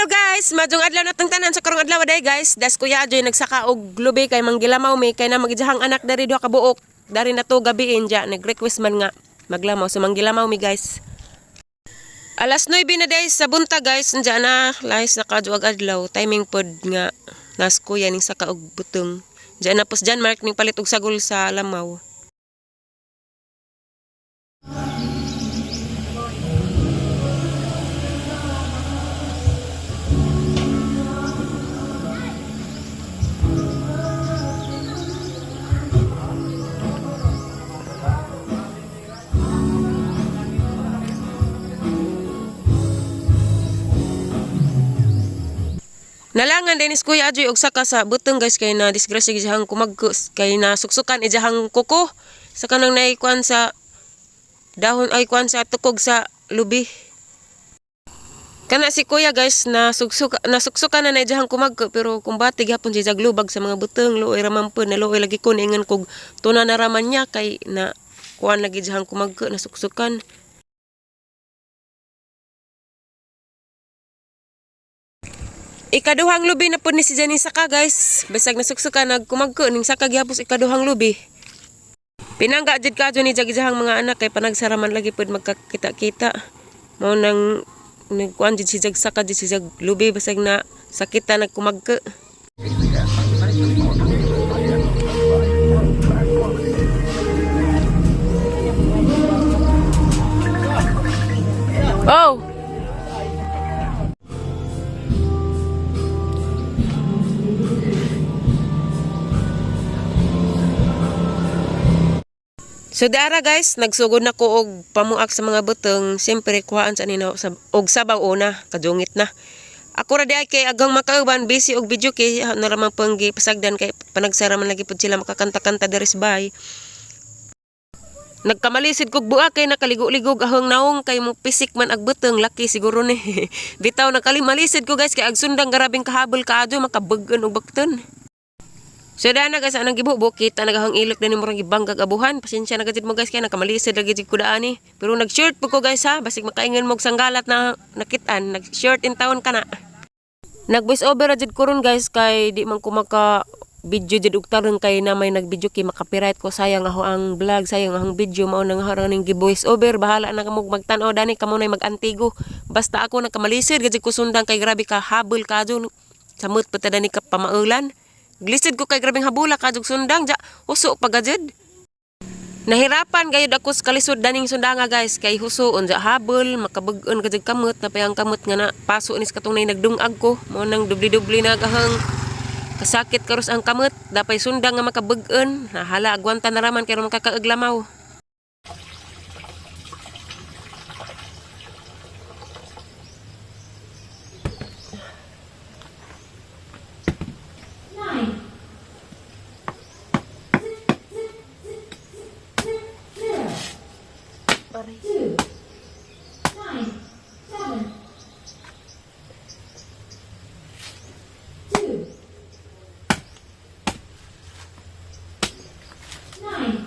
Guys, maayong adlaw natong tanan sa karong adlaw day, guys. Das Kuya Ajoy nagsaka og lubi kay manggilamaw mi kay na magijahang anak dari duha ka buok. Dari na to gabiin ja nag-request man nga maglamaw, so manggilamaw mi, guys. Alas 9 na day sa buntag, guys, diyan na lahis na kadyo ag adlaw, timing pod nga nas kuya ning saka og butong. Diyan na pos Jan Mark ning palit og sagol sa lamaw. Nalangan din is Kuya Ajoy og saka sa butong, guys, kay na disgrasya gijahang kumagkus kay na suksukan ijahang kuko sa kanang naikuan sa dahon ay kuan sa tukog sa lubi. Kana si Kuya, guys, na suksuk nasuksukan na na ijahang kumagko, pero kumbati gihapon siya jaglubag sa mga butong. Luoy ra man pud na luoy lagi ko ingan kog tuna na raman niya kay na kuan lagi ijahang kumagko, nasuksukan. Ikaduhang lubi na po ni si Jenny saka, guys. Bisag nasuksukan nagkumagko ning saka gihapos ikaduhang lubi. Pinangga jud kadyo ni jagijahang mga anak kay panagsaraman lagi pud magkakita-kita. Mao nang nagkuan jud si jag saka jud si jag lubi basag na sakita nagkumagko. Oh! So dara, guys, nagsugod na ko og pamuak sa mga butong. Siyempre kuhaan sa nino sa og sabaw una, kajungit na. Ako ra di ay kay agang makauban, busy og video kay naraman pang gipasagdan kay panagsara man lagi pud sila makakanta-kanta diri sa bahay. Nagkamalisid kog buak kay nakaligo-ligog ahong naong kay mo pisik man ag butong laki siguro ni. Bitaw nakalimalisid ko, guys, kay ag sundang garabing kahabol kaadyo makabag-on og bakton. So dana, guys, anang gibubo kita nagahang ilok na ni murang gibanggag abuhan. Pasensya na gajud mo, guys, kay nakamalisod lagi jud ko daani. Pero nag-shirt po ko, guys, ha, basig makaingon mo og sanggalat na nakitaan, nag-shirt in town ka na. Nag voice over ra jud ko ron, guys, kay di man ko maka video jud og tarong kay na may nag-video kay makapiright ko, sayang ako ang vlog, sayang ang video. Mao nang harang ning gi-voice over. Bahala na kamo magtan-aw dani, kamo nay mag-antigo, basta ako nagkamalisod gajud ko sundang kay grabe ka habol kadyo, samot pa ta dani ka pamaulan. Glisod ko kay grabeng habula kadyo sundang ja huso pa gajud. Nahirapan gayud ako sa kalisod daning sundanga, guys, kay huso unja habol, makabag-on ka jud kamot na payang kamot nga na paso ni sa katong nay nagdungag ko. Mao nang dubli-dubli na gahang kasakit karos ang kamot, dapay sundang nga makabag-on. Nahala agwanta na raman kay makakaaglamaw. 9, 6, 6, 6, 0, 2, 9, 7, 2, 9,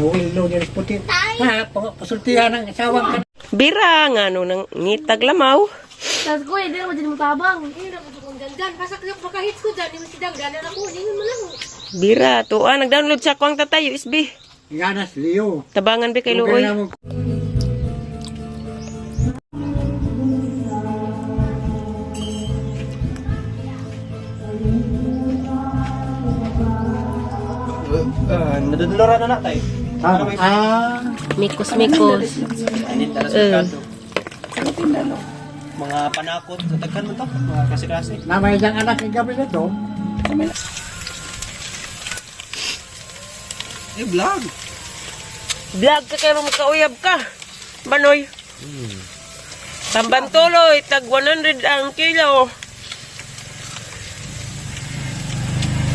Luwi-luwi niya puti. Ha, pasultihan ang asawang ka. Bira nga no nang ngitag lamaw. Tapos ko, hindi naman din matabang. Dangdan, pasak yung makahits ko dyan, yung si Dangdan na ako, hindi mo lang. Bira tuwa nag-download sa ako ang tatay USB. Ganas, Leo. Tabangan bi kay Luoy. Nadudulora na natay. Ah, Mikos mikos. Anin tara sa merkado. Mga panakot, daghan man to, mga klase-klase. namay diyang anak ni gabi na to. Eh, vlog. Vlog ka kayo makauyab ka. Manoy. Tambantuloy tag 100 ang kilo.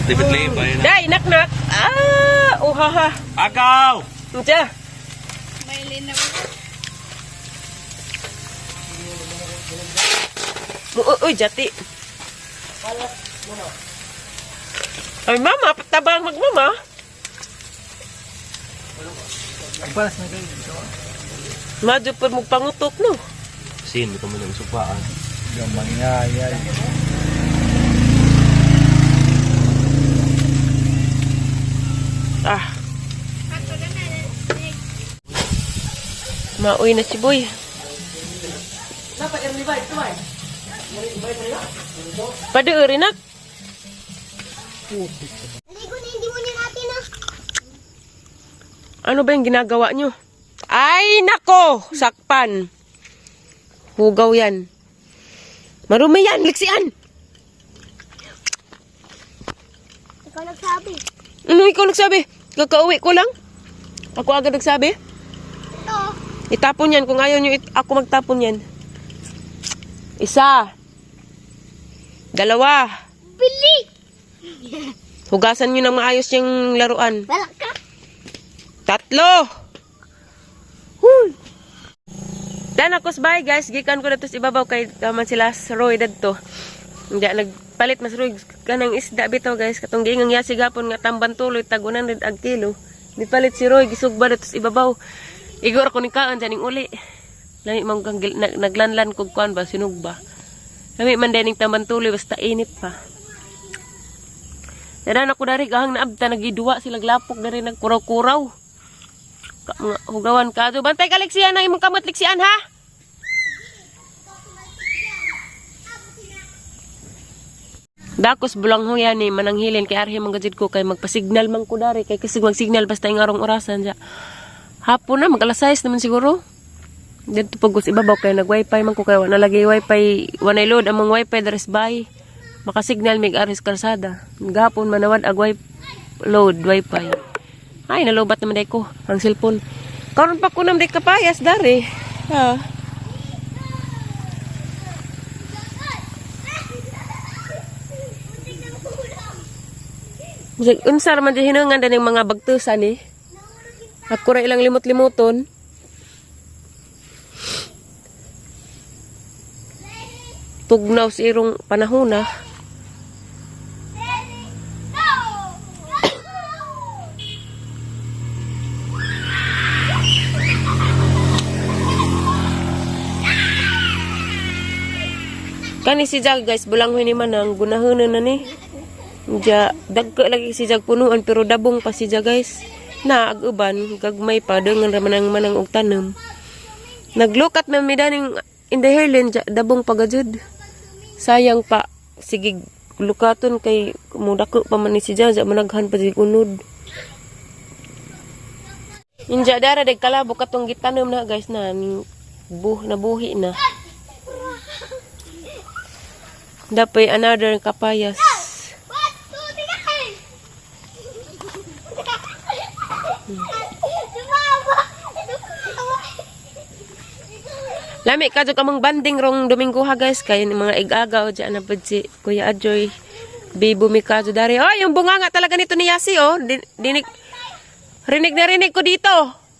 David ba yun? Dai naknak. Ah, uhaha. Agaw! Unsa? Uy, uy, jati. Ay, mama, patabang magmama. Madyo po magpangutok, no? Sin, ito mo lang supaan. Gamangayay. Ah. Maoy na si Boy. Paduuri na. Ligo na hindi mo niya natin ah. Ano ba yung ginagawa nyo? Ay, nako! Sakpan. Hugaw yan. Marumi yan! Liksian! Ikaw nagsabi. Ano ikaw nagsabi? Kakauwi ko lang? Ako agad nagsabi? Ito. Itapon yan. Kung ayaw nyo, ako magtapon yan. Isa. Dalawa. Bili! Hugasan nyo ng maayos yung laruan. Balak ka. Tatlo! Huy! Dan ako sa bahay guys, gikan ko na to sa ibabaw kay taman sila sa Roy dadto. Hindi nagpalit mas Roy kanang isda bitaw guys katong giingang yasi gapon nga tamban tuloy tag 100 ag kilo. Nipalit si Roy gisugba na to sa ibabaw. Igor ko ni kaan ning uli. Lami man kang naglanlan kog kuan ba sinugba. Lami man dining tamban tuloy basta init pa. Dadan ako dari gahang naabta nagiduwa sila glapok dari nagkuraw-kuraw. Mga hugawan ka. So, bantay ka liksian ang imong kamot liksian ha. Dakos bulang ho yan eh, mananghilin kay arhi man gajud ko kay magpasignal man ko dari kay kasi magsignal basta yung arong orasan siya. Hapon na mag alas 6 naman siguro. Dito pag sa ibabaw kay nag wifi man ko kay wala lagi wifi, wala load among wifi dres bay. Makasignal mig aris kalsada. Gahapon manawad ag wifi load wifi. Ay nalobat naman day ko ang cellphone. Karon pa ko nam day kapayas dari. Ha. Bisag unsa ra man di hinungan daning mga bagtusan eh. Ako ra ilang limot-limoton. Tugnaw sa irong panahon na. Kani si Jag guys, bulanghoy ni manang gunahonon na ni. Ja, dagko lagi si Jag punuan pero dabong pa si Jag guys. Na ag uban gagmay pa dangan ra manang manang og tanom. Naglukat man mi daning in the hairline ja, dabong pa gajud. Sayang pa sige lukaton kay mudako pa man ni si Jag, ja managhan pa sig unod. Inja dara deg kalabo katong gitanom na guys na ning buh nabuhi na. Dapat another kapayas. One, two, three! Sumama! Lami ka jud among banding rong Domingo ha guys kay ni mga igagaw diyan na pud si Kuya Adjoy. Bibo mi ka jud dari. Oh, yung bunga nga talaga nito ni Yasi oh. Dinig rinig na rinig ko dito.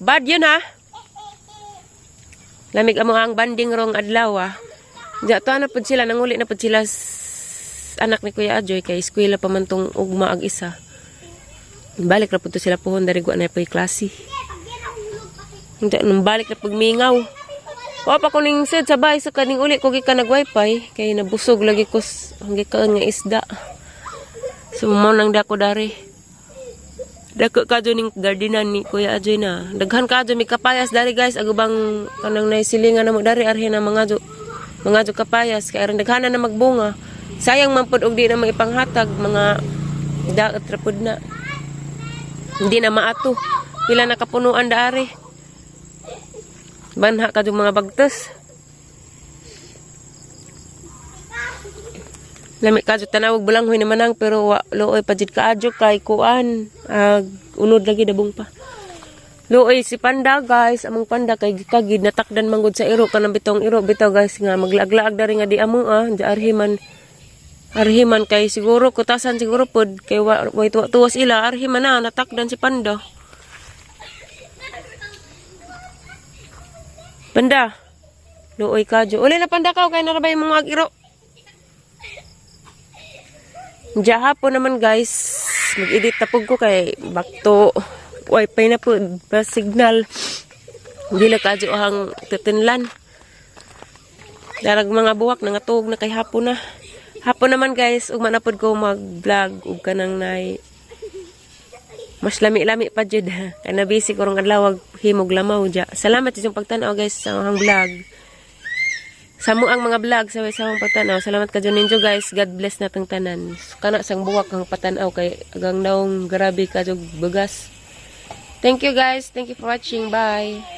Bad yun ha. Lamig amo ang banding rong adlaw ah. Diya to na pud sila nanguli na pud sila anak ni Kuya Adjoy kay eskwela pa man tong ugma ag isa. Balik ra pud to sila puhon dari gwa na po'y klase. Hindi, nang balik na pagmingaw. Wa pa ko ning sad sa bahay sa kaning uli ko gikan nag wifi kay nabusog lagi ko ang gikaan nga isda. So mao nang dako dari. Dako kadyo ning gardenan ni Kuya Ajoy na. Daghan kadyo mi kapayas dari, guys, agubang kanang naisilingan namo dari arhe na mga jo kapayas kay aron daghanan na magbunga. Sayang man pud og di na maipanghatag mga daot ra pud na. Hindi na maato. Pila na kapunuan daari. Banha ka yung mga bagtas. Lami ka jud tanawag bulanghoy naman ang pero wa luoy pa jud kaadyo kay kuan ag unod lagi dabong pa. Luoy si Panda, guys, among Panda kay gikagid natakdan manggod sa iro kanang bitong iro bitaw, guys, nga maglaag-laag dari nga di amo ah, di arhiman arhiman kay siguro kutasan siguro pod kay wa way tuwa tuwas ila arhiman na natakdan si Panda. Panda. Luoy ka jo. Uli na Panda ka kay narabay mga iro. Diya hapon naman, guys, mag-edit na po ko kay back to wifi na po, pa signal. Hindi na kadyo ang titinlan. Darag mga buwak, nangatog na kay hapon na. Hapon naman, guys, ugma na pod ko mag-vlog ug kanang nay mas lami-lami pa jud. Kay na busy ko rong adlaw ag himog lamaw dya. Salamat sa inyong pagtan-aw, guys, sa among vlog. Sa mo ang mga vlog sa sa among pagtan-aw. Salamat kadyo ninyo, guys. God bless natong tanan. Kana sang buwak ang patan-aw kay agang naong grabe kadyo bagas. Thank you, guys. Thank you for watching. Bye.